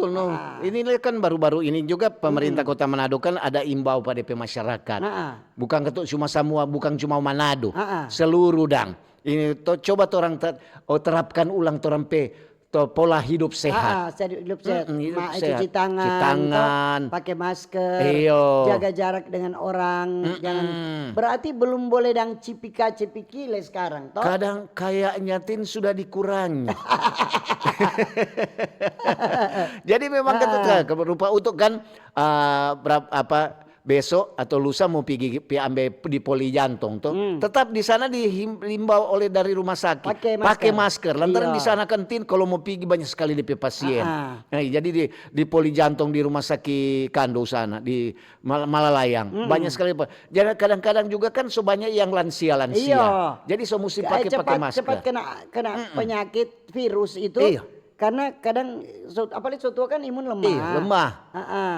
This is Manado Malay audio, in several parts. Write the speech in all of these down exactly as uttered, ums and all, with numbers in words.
Betul, no. Ini kan baru-baru ini juga pemerintah Kota Manado kan ada imbau pa depe masyarakat. Bukan ketuk cuma samua, bukan cuma Manado, seluruh dang. Ini to, coba torang ter-, oh, terapkan ulang torang pe to pola hidup sehat. Ah, hidup sehat. Mm-mm, hidup sehat. Cuci tangan, cuci tangan, pakai masker, iyo, jaga jarak dengan orang. Mm-mm. Jangan, berarti belum boleh dang cipika-cipiki le sekarang, toh? Kadang kayaknya, Tin, sudah dikurangi. Jadi memang ketika rupa untuk kan, ah, berap-, apa, beso atau lusa mo pigi pi ambe di poli jantong to, tetap di sana dihimbau oleh dari rumah sakit pake masker. Lantaran di sana kan, Tin, kalau mo pigi banyak sekali depe pasien. Nah, jadi di, di poli jantong di rumah sakit Kando sana di Mal-, Malalayang banyak sekali. Jadi kadang-kadang juga kan so banyak yang lansia-lansia. Jadi so musti pake pake masker. Cepat kena kena penyakit virus itu. Karena kadang apalagi so tua kan imun lemah. Iya, lemah.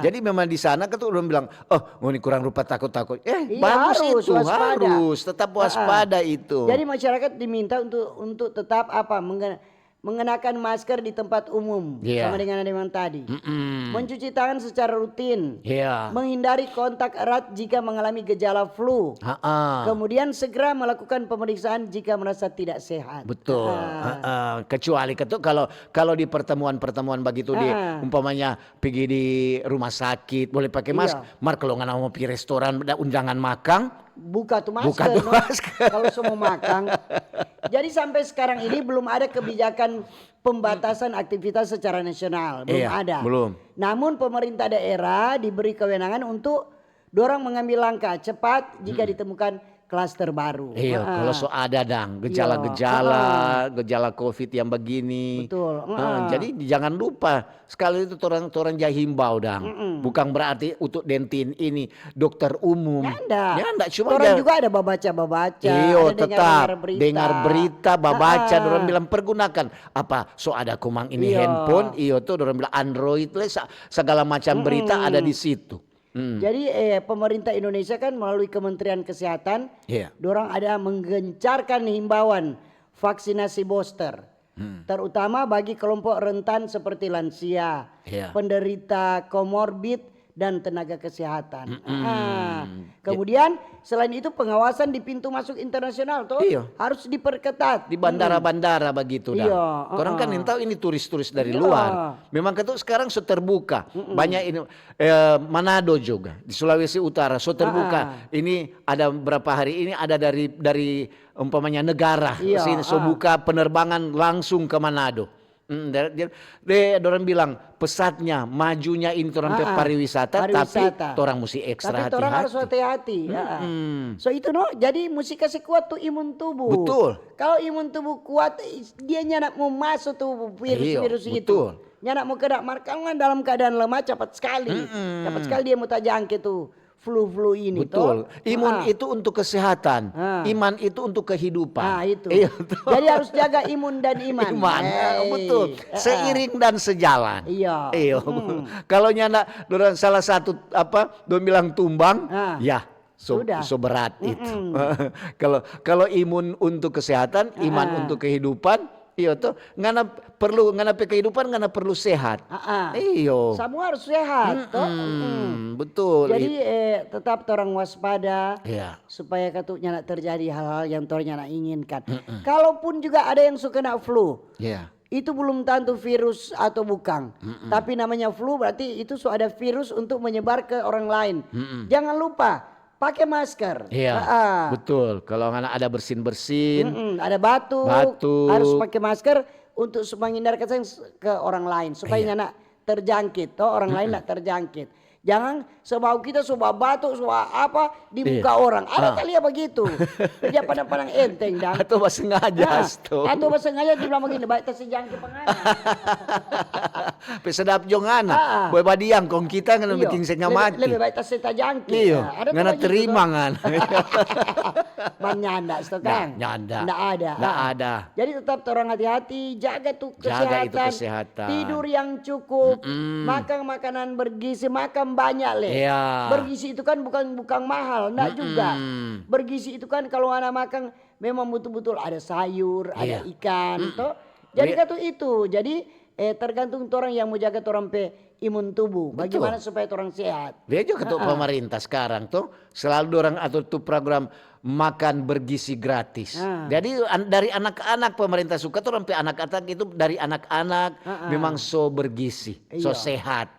Jadi memang di sana kan tuh orang bilang, "Oh, ngoni kurang rupa takut-takut." Eh, iya, bagus harus itu, waspada. Harus tetap waspada itu. Jadi masyarakat diminta untuk untuk tetap apa, mengenakan masker di tempat umum, sama dengan ada yang tadi. Mencuci tangan secara rutin. Menghindari kontak erat jika mengalami gejala flu. Kemudian segera melakukan pemeriksaan jika merasa tidak sehat. Betul. Kecuali ketu kalau Kalau di pertemuan-pertemuan bagitu di umpamanya pigi di rumah sakit, boleh pake masker. Mar kalau ngana mo pi restoran, ada undangan makang, buka tu masker. Buka tu masker. Kalau so mo makang. Jadi sampai sekarang ini belum ada kebijakan pembatasan aktivitas secara nasional, belum ada. Belum. Namun pemerintah daerah diberi kewenangan untuk dorang mengambil langkah cepat jika ditemukan klaster baru. Iyo, kalau so ada dang gejala-gejala, gejala covid yang begini. Betul. Jadi jangan lupa, sekali itu torang, torang ja himbau dang. Bukan berarti untuk dentin ini dokter umum. Nyanda. Nyanda, cuma torang juga ada babaca-babaca. Iyo, tetap dengar berita, babaca, dorang bilang pergunakan. Apa, so ada komang ini handphone, iyo tuh, dorang bilang Android, segala macam berita ada di situ. Jadi eh, pemerintah Indonesia kan melalui Kementerian Kesehatan, dorang ada menggencarkan himbauan vaksinasi booster, terutama bagi kelompok rentan seperti lansia, penderita komorbid, dan tenaga kesehatan. Kemudian selain itu pengawasan di pintu masuk internasional tuh harus diperketat. Di bandara-bandara begitu dah. Orang kan yang tahu ini turis-turis dari luar. Memang ketu sekarang so terbuka. Banyak ini eh, Manado juga di Sulawesi Utara so terbuka. Ini ada berapa hari ini ada dari dari umpamanya negara sini so buka penerbangan langsung ke Manado. Hmm, de, de, de, dorang bilang pesatnya majunya ini torang pe pariwisata, tapi torang musti ekstra hati-hati. Tapi torang harus hati-hati. So itu no, jadi musti kasih kuat tu imun tubuh. Betul. Kalau imun tubuh kuat, dia nyanda mau masuk tu virus-virus itu. Nyanda mo kena, mar kalu ngana dalam keadaan lemah, capat skali. Capat skali dia mo tajangke tu flu-flu ini. Betul. Imun itu untuk kesehatan, iman itu untuk kehidupan. Nah, itu. Jadi harus jaga imun dan iman. Iman, betul. Seiring dan sejalan. Iya. Kalau nyanda, dorang salah satu apa, dong bilang tumbang, ya. So, so berat itu. Kalau kalau imun untuk kesehatan, iman untuk kehidupan, iyo to, ngana perlu, ngana pe kehidupan ngana perlu sehat. Iyo. Samua harus sehat to. Betul. Jadi eh, tetap torang waspada supaya katu nyanda terjadi hal-hal yang torang nyanda inginkan. Kalaupun juga ada yang su kena flu, itu belum tantu virus atau bukang. Tapi namanya flu berarti itu su ada virus untuk menyebar ke orang lain. Jangan lupa pake masker. Iya, betul. Kalau ngana ada bersin-bersin, ada batuk, batuk, harus pake masker untuk menghindar ke orang lain supaya nyanda terjangkit, to orang lain ndak terjangkit. Jangan sebau kita so babatuk, so apa di muka orang. Ada talia begitu. Kerja pandang-pandang enteng dang. Atau basengaja to. Atau basengaja dia bilang begini, baik ta se jangke pa ngana. Pe sedap jo ngana. Boe badiam kong kita ngana biking setengah mati. Lebe baik ta se ta jangke. Iyo. Ngana terima ngana. Manyanda sto kan. Nyanda. Ndak ada. Ndak ada. Jadi tetap torang hati-hati, jaga tu kesehatan. Jaga itu kesehatan. Tidur yang cukup, makan makanan bergizi, makan banyak le. Iya. Bergizi itu kan bukan bukan mahal, ndak juga. Bergizi itu kan kalau ngana makan memang betul-betul ada sayur, ada ikan, to. Jadi katu itu. Jadi Eh, tergantung torang yang mo jaga torang pe imun tubuh. Betul. Bagaimana supaya torang sehat? Dia juga ketua pemerintah sekarang tuh, selalu dorang atur tuh program makan bergizi gratis. Ah. Jadi an-, dari anak-anak pemerintah suka tuh sampai anak-anak itu dari anak-anak memang so bergizi, so sehat.